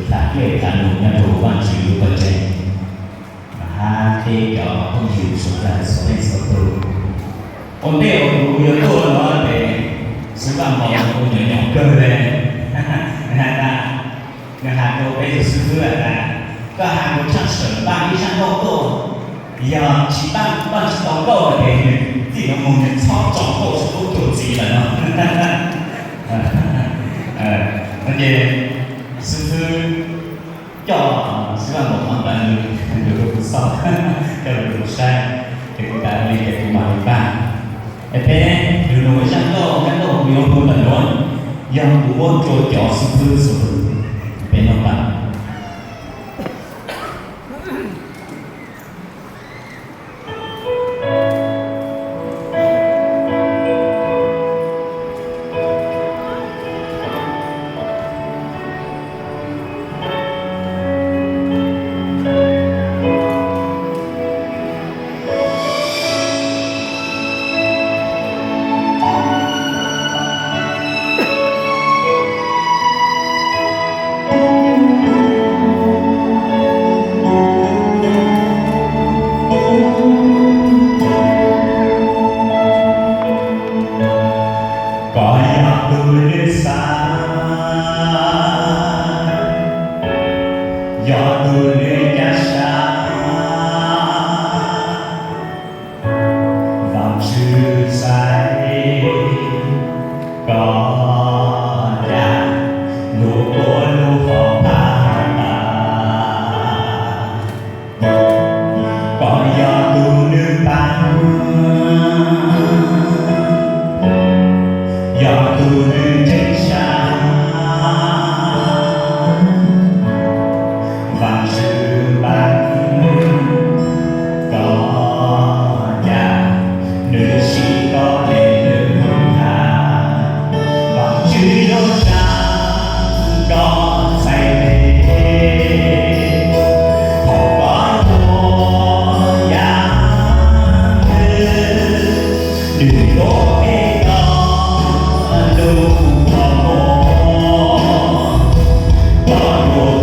tham dej tham lus nyob rau Vajtswv lub pawg ntseeg, hab peb cov phooj ywg sawv daws txhua leej txhua tug. Ua ntej uas kuv yuav tuaj no ces xib fwb Vaj Maus nws kuj nyuam nyuam kawg le. Nws has tas, nws has rau peb tus xib fwb has tas, koj has kuv tshaj sawm npaj ib zaj nkauj tuaj, yog tsis npaj, npaj tsis tau nkauj no ces nws txij no mus nws txhob tso nkauj txog tub tug txiv lawm no. No ces xib fwb coj xib fwb Vaj Maus qhov ntawd nws, nws rau kuv xauj, coj rau kuv saib, ces kuv tas li ces kuv mam li npaj. Es peb nrug nug zaj nkauj, zaj nkauj kuv yuav hu ntawm nuav yog kuv muab rua cov xib fwb txhua tus, peb noj npaj. Koj yog tus lwj xav, yog tus lwj ca sab, Vaajtswv xaiv koj ca lug ua lub hom phav tas. Koj yog tus lwj paab, yog tus lwj tseeb sab, Vaajtswv paab koj ca, nwg siv koj le lwm hab, Vaajtswv yuav tsa koj txhais tes, thaum koj tuag yaj ntwg, nws yuav qheb koj lub qhov muag, koj yuav